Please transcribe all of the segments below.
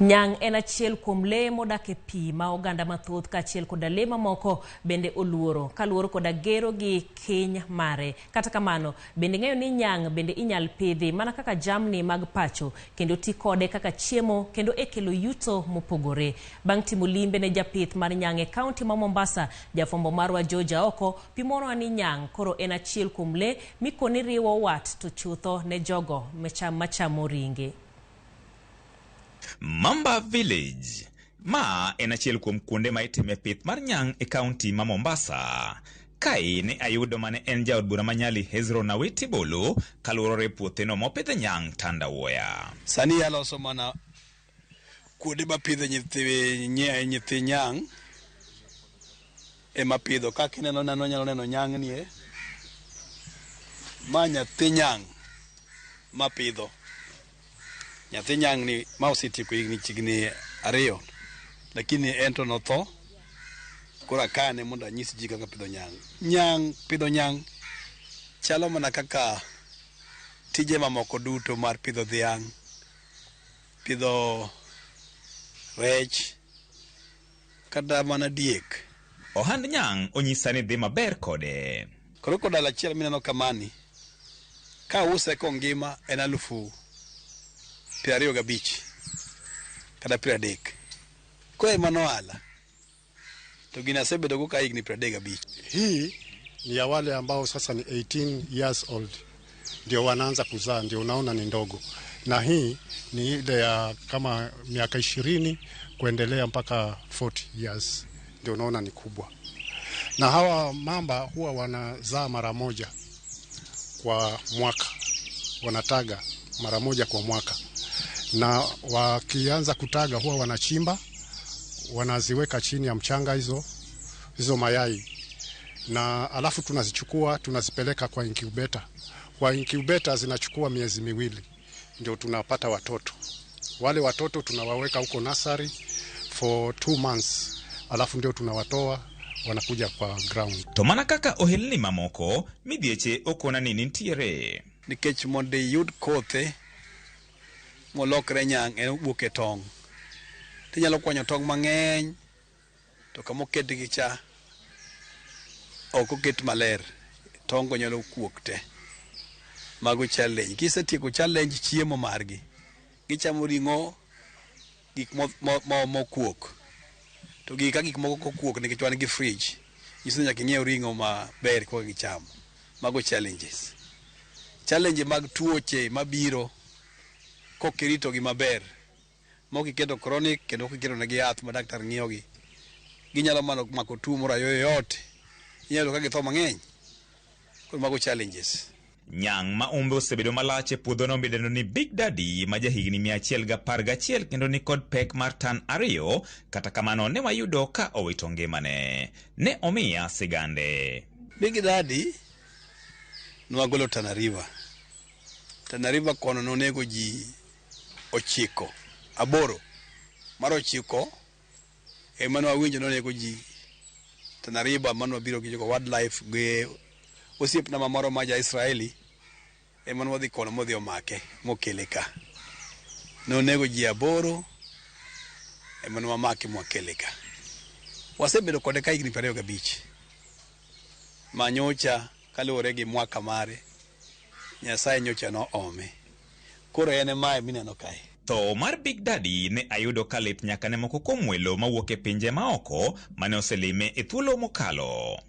Nyang' en achiel kuom lee modak e pi ma oganda mathoth kaachiel koda lee mamoko bende oluoro kaluwore koda gero gi kiny mare. Kata kamano, bende ing'eyo ni nyang' bende inyal pidhi mana kaka jamni mag pacho kendo ti kode kaka chiemo kendo e kelo yuto mopogore. Bang' timo limbe ne japith mar nyang' e kaunti ma Mombasa, jafwambo marwa George Aoko pimonwa ni nyang' koro en achiel kuom lee mikoni riwo wat to chutho ne jogo machamo ringe. Mamba Village. Ma en achiel kuom kuonde ma itime pith mar nyang' e kaunti ma Mombasa. Kae ne ayudo mane en jaod bura ma Nyali Hezron Awiti Bolo kaluorore puotheno mopidhe nyang' Tandawuoya. Sani aloso mana kuonde mapidhe nyithi nyang' ema pidho. Kaka ineno neno nyalo neno nyang' nie. Ma nyathi nyang' mapidho. Nyathi nyang' ni ma osetieko higni chiegni 2, lakini en to notho. Koro akane mondo anyis ji kaka pidho nyang'. Nyang', pidho nyang' chalo mana kaka tije mamoko duto mar pidho dhiang', pidho rech, kata mana diek. Ohand nyang' onyisa ni dhi maber kode. Koro kodal achiel mineno kamani, ka use kongima en 25,000 kata 30. Koro ema ohala. To gini asebedo go ka higni 35. Hii ni ya wale ambao sasa ni 18 years old ndio wanaanza kuzaa, ndio unaona ni ndogo, na hii ni ile ya kama miaka 20 kuendelea mpaka 40 years ndio unaona ni kubwa. Na hawa mamba huwa wanazaa mara moja kwa mwaka, wanataga mara moja kwa mwaka, na wakianza kutaga huwa wanachimba, wanaziweka chini ya mchanga hizo mayai, na alafu tunazichukua tunazipeleka kwa incubator. Kwa incubator zinachukua miezi 2 ndio tunapata watoto. Wale watoto tunawaweka huko nursery for 2 months, alafu ndio tunawatoa wanakuja kwa ground. To mana kaka ohelni mamoko, midhieche okona ni nitiere. Nikech mondo iyud kothe molokre nyang' en wuok e tong'. Tinyalo kwanyo tong' mang'eny to kama oketgi cha ok oket maler, tong' go nyalo kuok te. Mago challenge. Kisetieko challenge chiemo margi, gichamo ring'o, gik mokuok. To gik ka gik moko kokuok nikech wan gi fridge, nyiso ni nyaka ing'iew ring'o maber koka gichamo. Mago challenges. Challenge mag tuoche mabiro kok iritogi maber, mok iketo chronic kendo ok iketo negi yath ma daktar ng'iyogi, ginyalo mana mako tuo moro yoyote. Inyalo yudo ka githo mang'eny. Koro mago challenges. Nyang' ma umbe osebedo malach e puodhono midendo ni Big Daddy ma jahigni 111 kendo ni kod pek mar tan 2, kata kamano ne wayudo ka owito ngimane. Ne omiya sigande. Big Daddy nwagolo Tana River. Tana River kono nonego ji 9, 8. Mar 9 ema nwawinjo nonego ji Tana River mane wabiro gi jogo wildlife gi osiepna mamoro ma ja Israeli ema nwadhi kono modhi omake mokele ka. Nonego ji 8 ema nwamake mwakele ka. Wasebedo kode ka higni 25. Manyocha kaluwore gi mwaka mare, Nyasaye nyocha noome. Koro en mae mineno kae. Tho mar Big Daddy ne ayudo ka lit nyaka ne moko kuom welo mawuok e pinje maoko mane oselime e thuolo mokalo.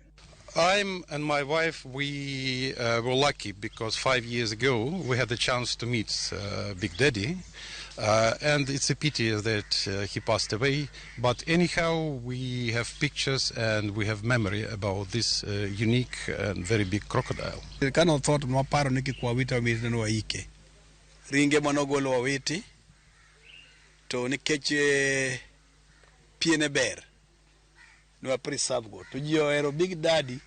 I'm and my wife, we were lucky because 5 years ago we had the chance to meet Big Daddy, and it's a pity that he passed away, but anyhow we have pictures and we have memory about this unique and very big crocodile. Kano thought nwaparo ni kik wawit awita ni waike. Ringe manogolo wawiti, to nikech piene ber, nwa preserve go. To ji ohero Big Daddy,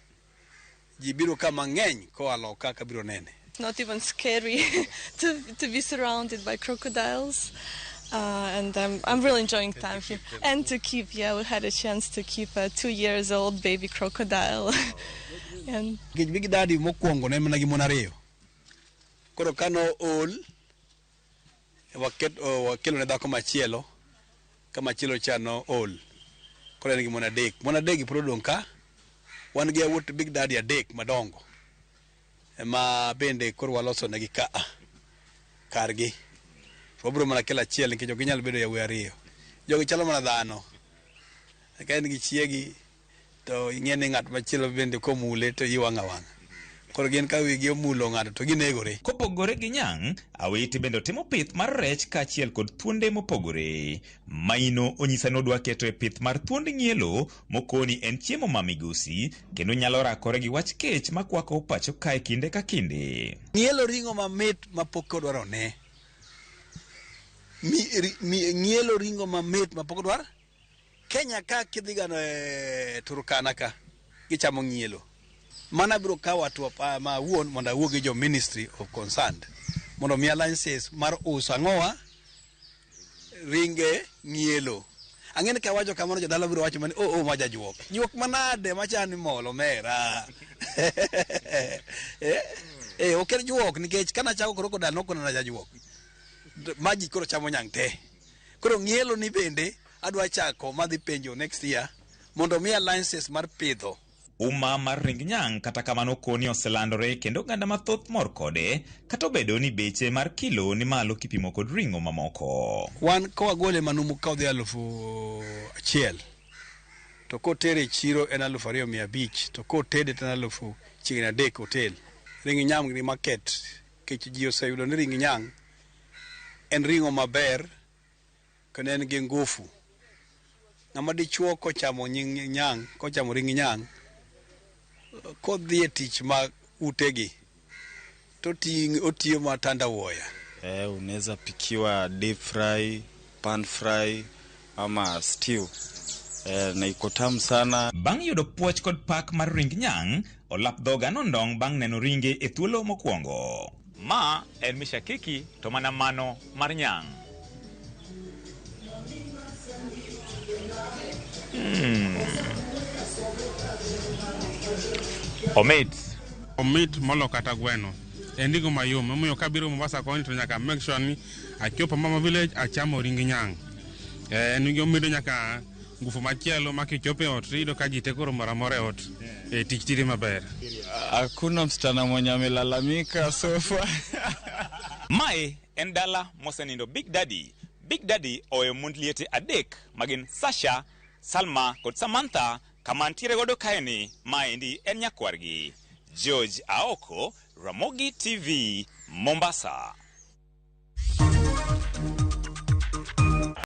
ji biro ka mang'eny koa loka ka biro nene. Not even scary to be surrounded by crocodiles. And I'm really enjoying time here. And to keep, yeah, we had a chance to keep a 2 years old baby crocodile. And Nikech Big Daddy mokwongo ne mana gi mon 2. Koro kano ol, wakelo ne dhako machielo, Ka machielo cha no ol. Koro en gi mon adek. Mon adek gi pod odong' ka. Wan gi yawuot Big Daddy adek madongo. Ma bende koro waloso negi ka a kargi. Wabiro mana kelo achiel nikech ok ginyal bedo yawuoyi ariyo. Jogi chalo mana dhano. Ka en gi chiegi to ing'e ni ng'at machielo bende komule to iyi wang' awang'a. Koro gin ka wigi omulo ng'ato to ginegore. Kopogore gi nyang', Awiti bende otimo pith mar rech kaachiel kod thuonde mopogore. Maino onyisa ni odwa keto e pith mar thuond ng'ielo mokoni en chiemo ma migosi kendo nyalo rakore gi wach kech makwako pacho kae kinde ka kinde. Ng'ielo ring'o mamit ma pok odwar one. Ng'ielo ring'o mamit ma pok odwar. Kenya ka kidhi gano e Turkana ka gichamo ng'ielo. Mana biro kawo hatua ma awuon mondo awuo gi jo ministry of concerned mondo omiya license mar uso ang'owa ringe ng'ielo. Ang'e ni kawacho kamano jodala biro wacho mani oh, oh ma jajuok. Juok manade machani mol omera. Ok en juok nikech kana chako crocodile nokona na jajuok. Ma ji koro chamo nyang' te. Koro ng'ielo ni bende adwa chako madhi penjo next year mondo omiya license mar pidho. Uma mar ring nyang' kata kamano koni oselandore kendo oganda mathoth mor kode kata obedo ni beche mar kilo ni malo kipimo kod ring'o mamoko. Wan ka wagole manumu ka odhi 1000 to kotere e chiro en 2500 to kotede to en alufu chiegni adek hotel. Ring nyang' ni market kech ji oseyudo ni ring nyang' en ring'o maber kendo en gi ngufu. Ng'ama dichuo kochamo nying nyang', kochamo ring nyang', kodhi e tich ma utegi to otiyo ma tandawuoya. Unaweza pikiwa deep fry, pan fry ama stew. Na iko tamu sana. Bang' yudo puoch kod pak mar ring nyang', olap dhoga nondong' bang' neno ringe e thuolo mokwongo. Ma en mishakiki to mana mano mar nyang'. Omit. Omit molo kata gweno. En ring'o mayom, emomiyo kabiro Mombasa koni to nyaka make sure ni achopo Mama Village achamo ring nyang'. En omedo nyaka ngufu machielo ma kichopo e ot tiyudo ka ji te koro mor amora e ot. Tich tire maber. Hakuna msichana mwenye amelalamika so far. Mae en dala mosenindo Big Daddy. Big Daddy oweyo mond liete adek magin Sasha, Salma kod Samantha kama ntiere godo kaeni maendi en nyakwargi. George Aoko, Ramogi TV, Mombasa.